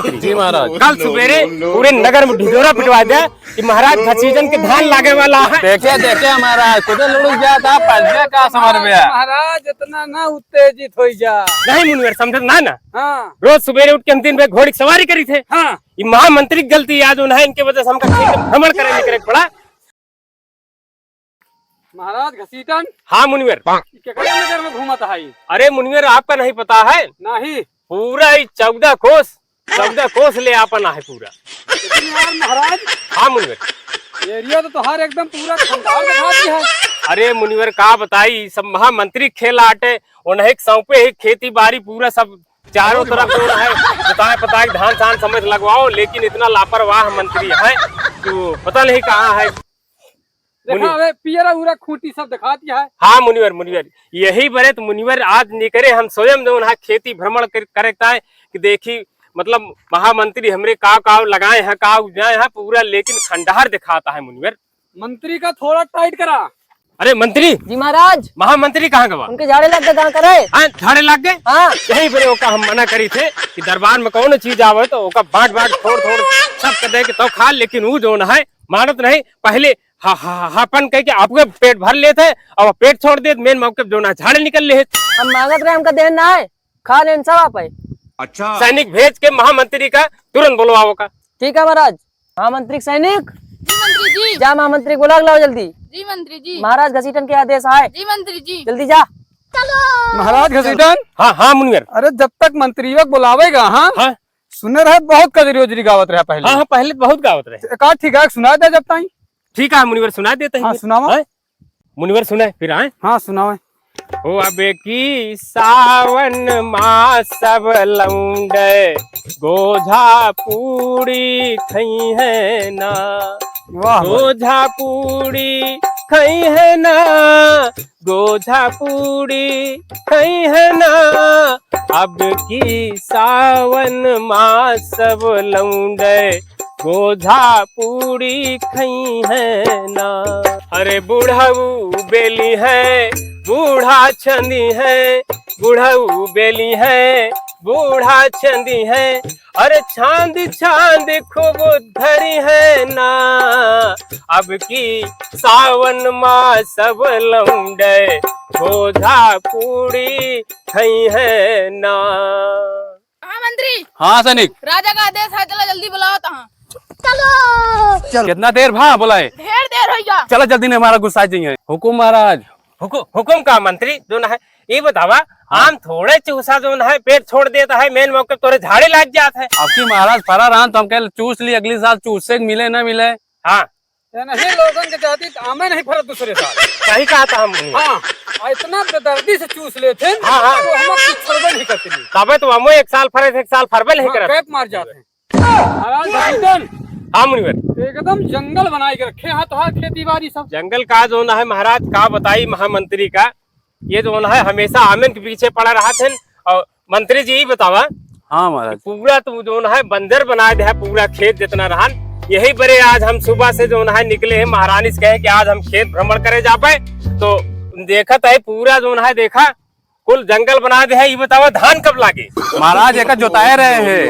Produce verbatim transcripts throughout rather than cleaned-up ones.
जी महाराज। कल सुबेरे पूरे नगर में ढिढोरा पिटवा दे कि महाराज घसीटन के धान लागे वाला है। देखे, देखे महाराज, खुदे लुढ़क जात है, पढ़बे का समझ में है। महाराज, इतना ना उत्तेजित होई जा। नहीं मुनिवर, समझत ना ना। हाँ। रोज सुबेरे उठ के हम तीन बजे घोड़ी की सवारी करी थे। हाँ। ये महामंत्री की गलती आज उन्हें, इनके वजह से हमका खेत में भ्रमण करे निकले के पड़ा। महाराज घसीटन। हाँ मुनिवर। ई केकरे नगर में घूमत है? अरे मुनिवर, आपका नहीं पता है? नहीं। पूरा ई चौदह कोस, चौदह कोस ले आपन आहे पूरा। लेकिन यार महाराज। हाँ मुनिवर। एरिया तो तोहार एकदम पूरा खंडार दिखा दिया है। अरे मुनिवर, का बताई, सब महामंत्री खेल आटे, उन्हें सौंपे ही खेती बाड़ी पूरा सब चारों तरफ जो है, बताए पता है धान सान समय से लगवाओ, लेकिन इतना लापरवाह मंत्री है कि वो पता नहीं कहाँ है। देखा, मुनि- अबे पियरा उरा खूंटी सब दिखाती है। हाँ मुनिवर, मुनिवर, यही बरे तो मुनिवर आज निकरे, हम स्वयं जो उन्हें खेती भ्रमण कर, करे ताए कि देखी, मतलब महामंत्री हमरे का का लगाए हैं, का उपजाए हैं पूरा, लेकिन खंडहर दिखाता है मुनिवर। मंत्री का थोड़ा टाइट करा। अरे मंत्री। जी महाराज। महामंत्री कहाँ गवा? उनके झाड़े लग गए, कहाँ करे? हाँ, झाड़े लग गए? हाँ। यही बरे ओका हम मना करी थे कि दरबार में कौनो चीज आवे तो ओका बांट बांट, फोड़ फोड़, सब कर दे के तो खा, लेकिन वो जो है मानत नहीं। पहले हा, हा, हा, हापन कह के आपके पेट भर लेत है, अब पेट छोड़ देत, मेन मौके पे जो ना झाड़े निकल ले। हम मांगत रहे, हमका देन ना है, खा लेन सब आप है। अच्छा। सैनिक भेज के महामंत्री का तुरंत बुलवाओ का। ठीक है महाराज। महामंत्री के सैनिक। जी मंत्री जी। जा महामंत्री को बुला के लाओ जल्दी। जी मंत्री जी। महाराज घसीटन के आदेश आए। जी मंत्री जी। जल्दी जा। महाराज घसीटन। हाँ, हाँ मुनिवर। अरे जब तक मंत्रीवा के बुलावेगा, हाँ? हाँ। सुने रहे बहुत कजरी उजरी गावत रहे पहले। हाँ, हाँ, पहले बहुत गावत रहे। एक आध ठिका सुना दे जब ताई। ठीक है मुनिवर, सुना देते हैं हाँ, फिर। सुनावा। हाँ? मुनिवर सुने फिर आए। हाँ, सुनावे। ओ अब की सावन मा सब लौंडे गोझा पूड़ी खई है ना। वाह, वाह। गोझा पूड़ी खई है ना, गोझा पूड़ी खई है ना। अब की सावन मा सब लौंडे गोझा पूड़ी खई है ना। अरे बुढ़ऊ बेली है, बूढ़ा छंदी है, बुढ़ऊ बेली है, बूढ़ा छंदी है। अरे छांद छांद खूब धरी है ना। अब की सावन मा सब लौंडे गोझा पूड़ी खई है ना। महामंत्री। हाँ सैनिक। राजा का आदेश है, चला जल्दी बुलाओ तहाँ। चलो। कितना देर भा बुलाए? ढेर देर होइ गया। चला जल्दी, नहीं हमारा गुस्सा जाइए। हुकुम महाराज। हुकु-, हुकुम का मंत्री जो ना है, ये बतावा, हाँ। आम थोड़े चूसा जो ना है पेट छोड़ देता है, मेन मौके तोरे झाड़े लाग जात है। अब की महाराज फरा रहा तो हम कह चूस ली, अगली साल चूसे के मिले ना मिले। हाँ। ये नहीं लोगन के जाति आमे नहीं फरत दूसरे साल। सही कहा था हम। हाँ, आ इतना बेदर्दी से चूस लेते हैं, हाँ, हाँ। तो हम कुछ फरबे नहीं करते नहीं। तबे तो हमो एक साल फरे थे, एक साल फरबे नहीं हाँ, करत। कैप मार जाते हैं। महाराज घसीटन। हाँ मुनिवर। एकदम जंगल बनाए के रखे हैं तोहार खेती बाड़ी सब। जंगल का जो ना है महाराज, का बताई महामंत्री का, ये जो ना है हमेशा आमन के पीछे पड़ा रहा थे। और मंत्री जी, ये बतावा। हाँ महाराज। पूरा तू जो है बंजर बना दे है, पूरा खेत जितना रहन। यही बरे आज हम सुबह से जो है निकले हैं, महारानी से कहे कि आज हम खेत भ्रमण करे जाबे। तो देखत है पूरा जो है देखा कुल जंगल बना दे है। ये बतावा धान कब लागे? महाराज एक जोताए रहे हैं।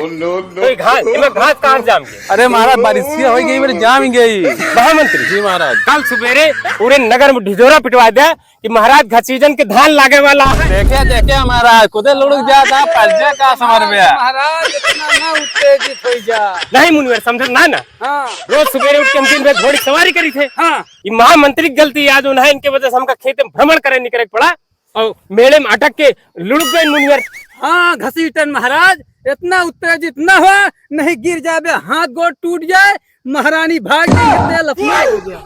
तो ये घास, इमे घास कहाँ से जाम गई? अरे महाराज बारिश की हो गई, मेरे जाम गई। महामंत्री। जी महाराज। कल सुबेरे पूरे नगर में ढिढोरा पिटवा दे कि महाराज घसीटन के धान लागे वाला है। देखे, देखे महाराज, खुदे लुढ़क जात है, पढ़बे का समझ में है। महाराज, इतना ना उत्तेजित होई जा। नहीं मुनिवर, समझत ना ना। हाँ। रोज सुबेरे उठ के हम तीन बजे घोड़ी सवारी करी थे। हाँ। ये महामंत्री की गलती आज उन्हें, इनके वजह से हमका खेत में भ्रमण करे निकले के पड़ा और मेले में अटक के लुढ़क गए मुनिवर। हाँ, घसीटन महाराज, इतना उत्तेजित ना हो, नहीं गिर जाबे, हाथ गोड़ टूट जाए, महारानी भाग गई, तेल अपना हो गया।